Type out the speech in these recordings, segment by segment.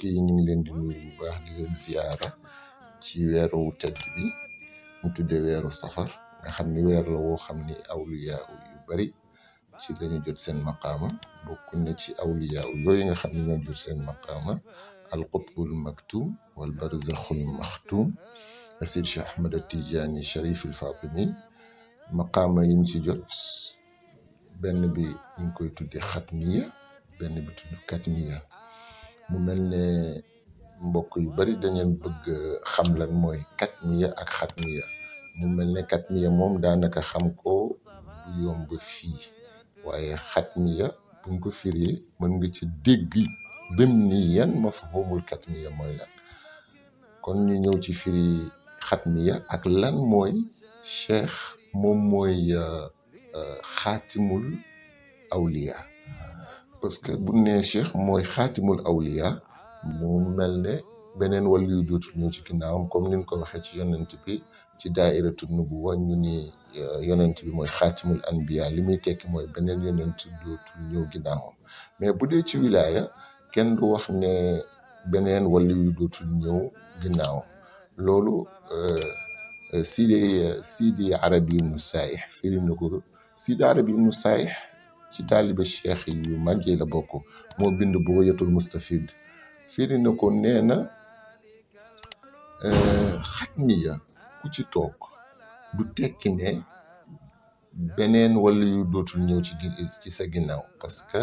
yi ñu ngi leen di nuyu bu baax di leen ziyaara ci weeru tedd bi ñu tuddee weeru safar nga xam ni weer la woo xam ni awliya yu bari ci lañu jot seen maqaama bokk na ci awliya yooyu nga xam ne ñoo jot seen maqaama al qutbul maktum wal barzakhul maxtum Seydi Cheikh Ahmad Tijaani Sharif al Fatimi maqaama yi ñu ci jot benn bi ñu ngi koy tuddee xatmiya benn bi tudd katmiya mu mel ne mbokk yu bari dañu bëgg xam lan mooy katmiya ak xatmiya mu mel ne katmiya moom daanaka xam ko du yomb fii waaye xatmiya buñ ko firee mën nga ci dégg bem ni yan mafhumul katmiya mooy lan kon ñu ñëw ci firi xatmiya ak lan mooy cheikh moom mooy xaatimul awliya parce que bu nee cheikh mooy xaatimul awliya mu mel ne beneen wàllu yu dootul ñëw ci ginnaawam comme ni ñu ko waxee ci yonent bi ci daairatu nubuwa ñu ni yonent bi mooy xaatimul anbiya li muy tekki mooy beneen yonent dootul ñëw ginnaawam mais bu dee ci wilaya kenn du wax ne beneen wàllu yu dootul ñëw ginnaawam loolu Sidi Arabi ibnu Saayix firi na ko Sidi Arabi ibnu Saayix ci taaliba cheikh yu mag yi la bokk moo bind Bughyatul Mustafid firi na ko nee na xatmiya ku ci toog du tekki ne beneen wala yu dootul ñëw ci sa ginnaaw parce que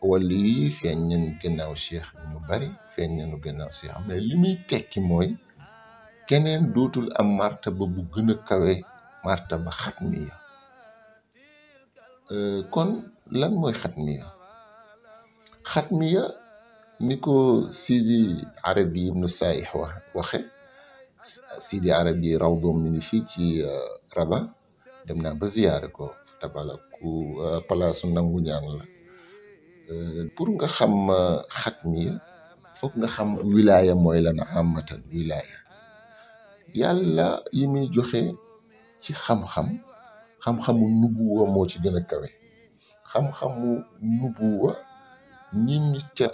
wala yi feeñ nañu ginnaaw cheikh ñu bari feeñ nañu ginnaaw cheikh mais li muy tekki mooy keneen dootul am martaba bu gën a kawe martaba xatmiya kon lan mooy xatmiya xatmiya ni ko Sidi Arabi ibnu Saayix waxe Sidi Arabi rawdoom mi ngi fii ci Rabat dem naa ba ziyaare ko tabala ku palaasu nangu ñaan la pour nga xam xatmiya foog nga xam wilaya mooy lan amatan wilaya yàlla yi muy joxe ci xam-xamu nubuwa moo ci gën a kawe xam-xamu nubuwa ñi ñu ca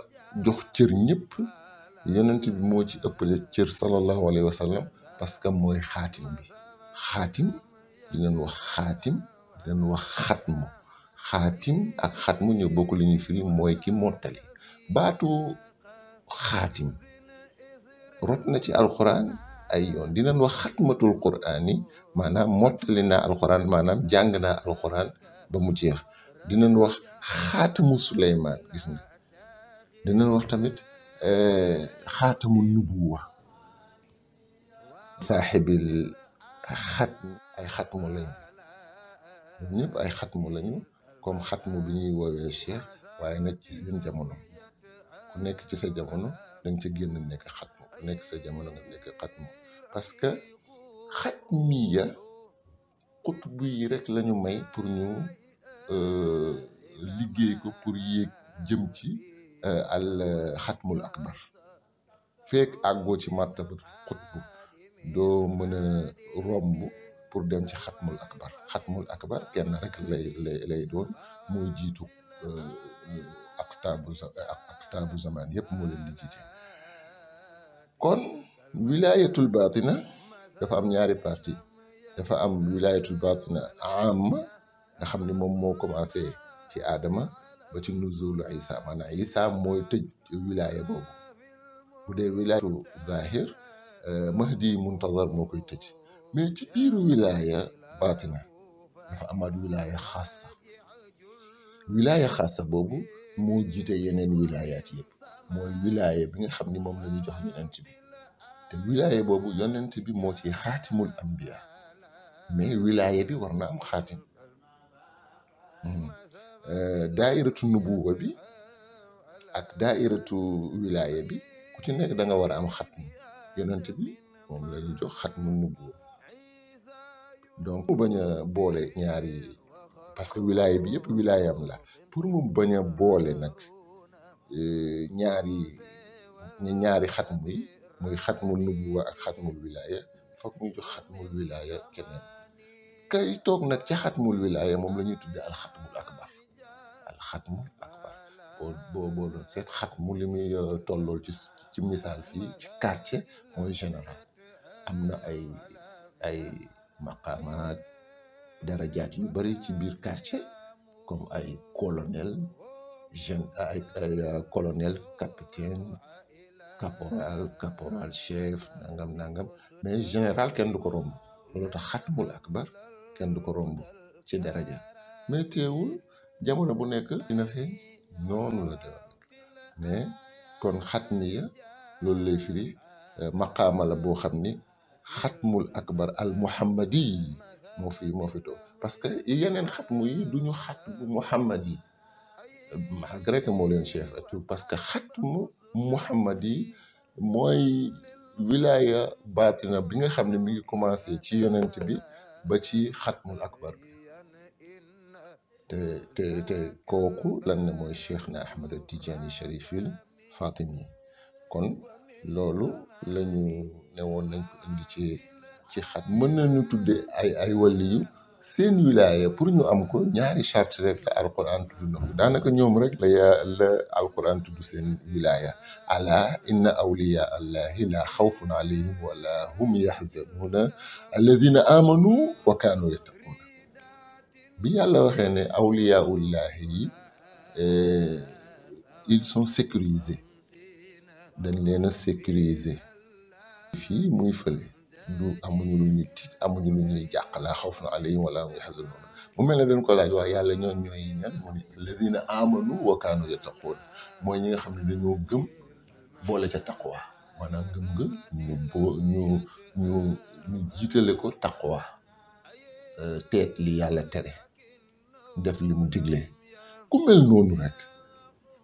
jox cër ñëpp yonent bi moo ci ëppale cër sallallahu alayhi wa sallam parce que mooy xaatim bi xaatim dinañ wax xaatim dinañ wax xatmu xaatim ak xatmu ñoo bokk li ñuy firi mooy ki mottali baatu xaatim rot na ci alquran ay yoon dinañ wax xatmatul quraan yi maanaam mottali naa alquran maanaam jàng naa alquran ba mu jeex dinañ wax xaatamu Suleymaan gis nga dinañ wax tamit xaatamu nubuwa saaxibil xatm ay xatmu lañu ñoom ñëpp ay xatmu lañu comme xatmu bi ñuy woowee cheikh waaye nag ci seen jamono ku nekk ci sa jamono danga ca génn nekk xatmu ku nekk sa jamono nga nekk xatmu parce que xatmiya xutbu yi rek lañu may pour ñu liggéey ko pour yéeg jëm ci al xatmul akbar fekk àggoo ci martabatu xutbu doo mën a romb pour dem ci xatmul akbar kenn rek lay doon mooy jiitu aqtaabu zaman yépp moo leen di jiite kon wilayatul batina dafa am ñaari parti dafa am wilayatul batina am nga xam ni moom moo commencé ci Adama ba ci nuzulu Isa maanaam Isa mooy tëj wilaya boobu bu dee wilayatu zahir Mahdi Muntazar moo koy tëj mais ci biir wilaya batina dafa amaat wilaya xaasa boobu moo jiite yeneen wilayaat yëpp mooy wilaya bi nga xam ni moom la ñu jox yonent bi te wilaya boobu yonent bi moo ci xaatimul anbiya mais wilaya bi war na am xaatim daairatu nubuwa bi ak daairatu wilaya bi ku ci nekk da nga war a am xatmu yonent bi moom la ñu jox xatmu nubuwa donc mu bañ a boole ñaari parce que wilaya bi yëpp wilayam la pour mu bañ a boole nag ñaari xatmu yi muy xatmul nubuwa ak xatmul wilaya foog ñu jox xatmul wilaya keneen kay toog nag ca xatmul wilaya moom la ñuy tuddee alxatmul akbar boo doon seet xatmu li muy tollool ci misaal fii ci quartier mooy général. am na ay maqaamaat darajaat yu bari ci biir quartier comme ay colonel ay colonel capitaine caporal chef nangam mais général kenn du ko romb. loolu tax xatmul akbar kenn du ko romb ci daraja mais teewul jamono bu nekk dina feeñ noonu la dina mais kon xatmiya loolu lay firi maqaama la boo xam ni xatmul akbar al muhammadi moo fi toog parce que yeneen xatmu yi duñu xatmu muhammad yi malgré que moo leen chef et tout parce que xatmu muhammad yi mooy wilaya baatina bi nga xam ne mi ngi commencé ci yonent bi ba ci xatmul akbar bi te kooku lan ne mooy cheikh na ahmad tijaani sharifil fatimi kon loolu lañu ne woon nañ ko indi ci xat mën nañu tudde ay waliyu seen wilaya pour ñu am ko ñaari charte rek la alquran tudd na ko daanaka ñoom rek la alquran tudd seen wilaya ala inna awliya allahi la xawfun alayhim wala hum yaxzanuna alladina amanu wa kaanu yattaquna bi yàlla waxee ne awliyaullahi yi ils sont sécurisés dañ leen a sécuriser fii muy fële du amuñu lu ñuy tiit amuñu lu ñuy jàq laa xawfun alayhim wala hum yaxzanuun mu mel ne dañ ko laaj waa yàlla ñooy ñan mu ne alladina amanu wa kaanu yattaquun mooy ñi nga xam ne dañoo gëm boole ca taqwa maanaam gëm ñu jiitale ko taqwa teet li yàlla tere def li mu digle ku mel noonu rek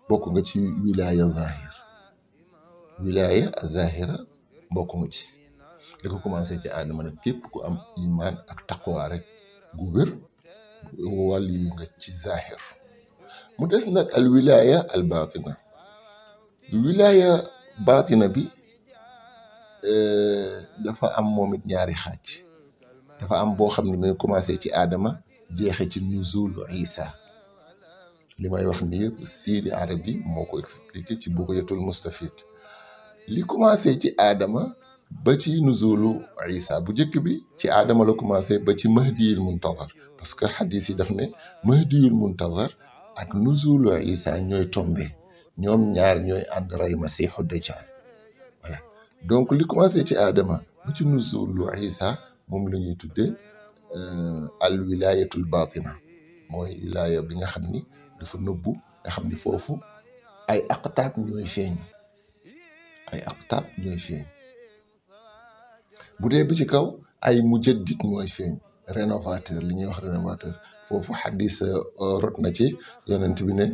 bokk nga ci wilaya zahira bokk nga ci li ko commencé ci aadama nag képp ku am iman ak taqwa rek gu wér wàll yu nga ci zahir mu des nag al wilaya al batina wilaya batina bi dafa am moom it ñaari xaaj dafa am boo xam ne may commencé ci aadama jeexe ci nuzul isa li may wax ni yëpp Sidi Arabi moo ko expliqué ci Bughyatul Mustafid li commencé ci aadama ba ci nuzulu isa bu njëkk bi ci aadama la commencé ba ci mahdiyul muntazar parce que xadis yi daf ne mahdiyul muntazar ak nuzulu isa ñooy tombé ñoom ñaar ñooy ànd rey masiixu dajjal voilà donc li commencé ci aadama ba ci nuzulu isa moom la ñuy tuddee al wilayatul batina mooy wilaya bi nga xam ni dafa nëbbu nga xam ni foofu ay aqtaab ñooy feeñ bu dee bi ci kaw ay mujaddid mooy feeñ rénovateur li ñuy wax rénovateur foofu xadis rot na ci yonent bi ne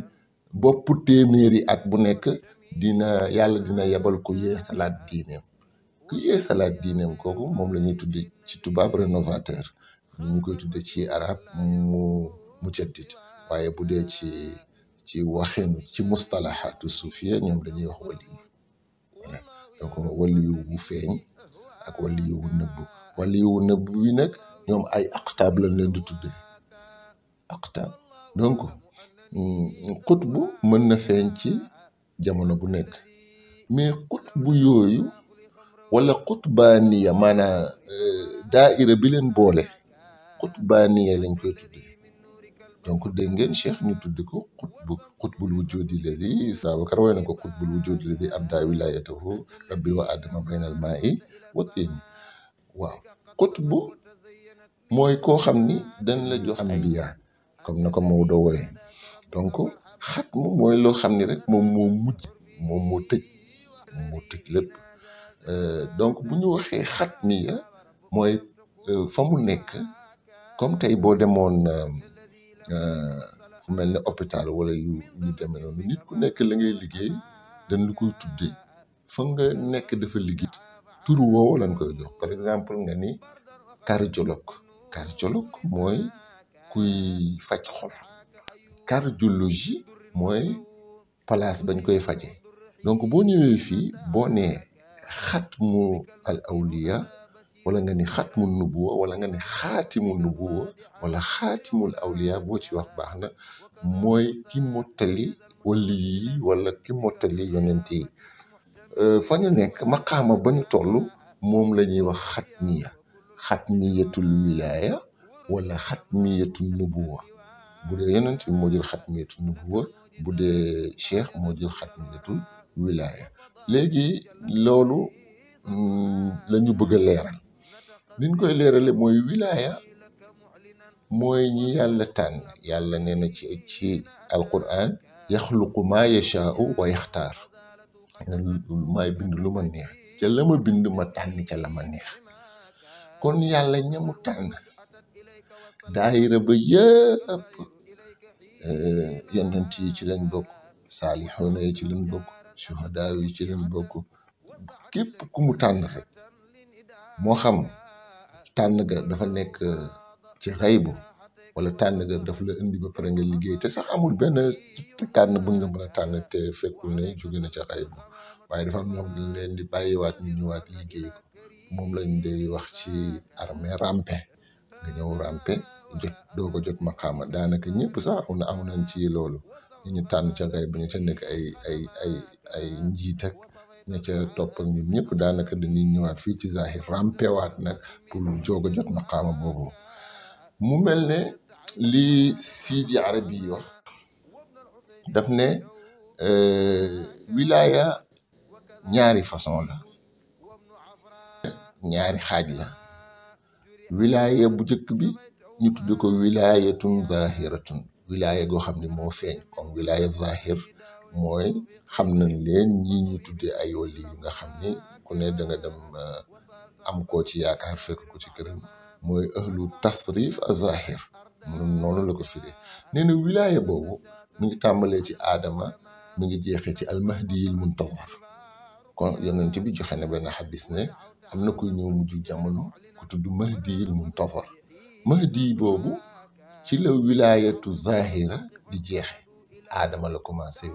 bopp téeméeri at bu nekk yàlla dina yebal ku yee salaat diineem kooku moom la ñuy tudde ci tubaab rénovateur ñu koy tudde ci arab mujaddid waaye bu dee ci waxin ci mustalahaatu suufiya ñoom dañuy wax waliyu voilà donc waliyu bu feeñ ak waliyu wu nëbbu bi nag ñoom ay aqtaab lañ leen di tuddee aqtaab donc xutbu mën na feeñ ci jamono bu nekk mais xutbu yooyu wala xutbaaniya maanaam daaira bi leen boole xutbaaniya lañ koy tuddee donc dégg ngeen cheikh ñu tuddi ko xutbul wujudi ladi Babacar woy na ko xutbul wujudi ladi abda wilayatahu rabbi wa adama baynal maa'i wa tiini waaw xutbu mooy koo xam ni dañ la jox ambiya comme na ko Maodo wooye donc xatmu mooy loo xam ni rek moom moo tëj lépp donc bu ñu waxee xatmiya mooy fa mu nekk comme tey boo demoon fu mel ne hôpital wala yu demee noonu nit ku nekk la ngay liggéey dañ lu koy tuddee fa nga nekk dafa liggéey turu woowu lañ koy jox par exemple nga ni cardiologue mooy kuy faj xol cardiologie mooy place bañ koy faje donc boo ñëwee fii boo nee xatmu al awliya wala nga ni xatmu nubuwa wala nga ni xaatimu nubuwa wala xaatimul awliya boo ci wax baax na mooy ki mottali wali yi wala ki mottali yonent yi fa ñu nekk maqaama ba ñu toll moom la ñuy wax xatmiya xatmiyatul wilaaya wala xatmiyatul nubuwa bu dee yonent bi moo jël xatmiyatul nubuwa bu dee cheikh moo jël xatmiyatul wilaaya léegi loolu la ñu bëgg a leeral liñ koy leerale mooy wilaaya mooy ñi yàlla tànn yàlla nee na ci alquran yaxluqu maa yashaau wa yaxtaar maay bind lu ma neex ca la ma bind ma tànn ca la ma neex kon yàlla ñamu tànn daayira ba yëpp yonent yi ci lañ bokk saalixoona yi ci lañ bokk suhadaa yi ci lañ bokk képp ku mu tànn rek moo xam tànn ga dafa nekk ci xaybu wala tànn ga dafa la indi ba pare nga liggéey te sax amul benn tànn bu nga mën a tànn te fekkul ne jóge na ca xaybu waaye dafa am ñoom dañ leen di bàyyiwaat ñu ñëwaat liggéey ko moom lañ day wax ci armée rampe nga ñëw rampe jot doo ko jot maqaama daanaka ñëpp sax am nañ ci loolu ñu tànn ca xaybu ñu ca nekk ay njiit ak ña ca topp ak ñun ñëpp daanaka dañuy ñëwaat fii ci zahir rampewaat nag pour joog a jot maqaama boobu mu mel ne lii Sidi Arabi yi wax daf ne wilaya ñaari façon la ñaari xaaj la wilaya bu njëkk bi ñu tudd ko wilayatun zahiratun wilaya goo xam ne moo feeñ comme wilaya zahir mooy xam nañ leen ñii ñu tuddee ay wali yu nga xam ne ku ne da nga dem am koo ci yaakaar fekk ko ci këram mooy ahlu tasrif azahir noonu la ko firee nee na wilaya boobu mi ngi tàmbalee ci aadama mi ngi jeexee ci almahdiyil muntazar kon yonent bi joxe na benn xadis ne am na kuy ñëw mujj jamono ku tudd mahdiyil muntazar mahdi boobu ci la wilayatu zahira di jeexe aadama la commencé